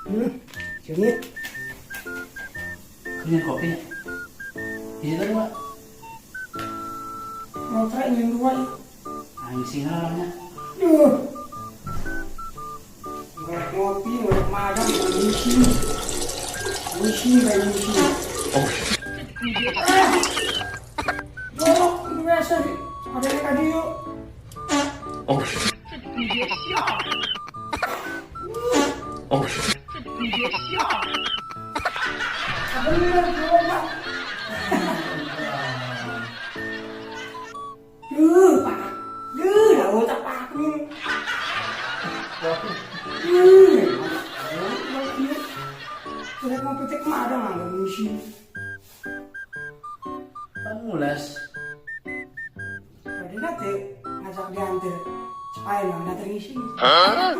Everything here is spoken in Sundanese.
Sini. Ini kopinya. Di situ dua. Ngotrek yang dua ya. Nah, isinya orangnya. Duh. Ngorek ngopi, ngorek madang, ngisi. Ngisi, kayak ngisi. Oh. Ah. Jorok, itu biasa sih. Ada yang tadi yuk. Oh. Oh. Bener, jorok, Pak. Duh, Pak. Duh, dah otak Pak nih. Duh. Ngorek ngopi cek madang, nggak ngisi. Kan mulas. Tadi nanti ngajak diantar. Supaya nggak ngisi. Hah?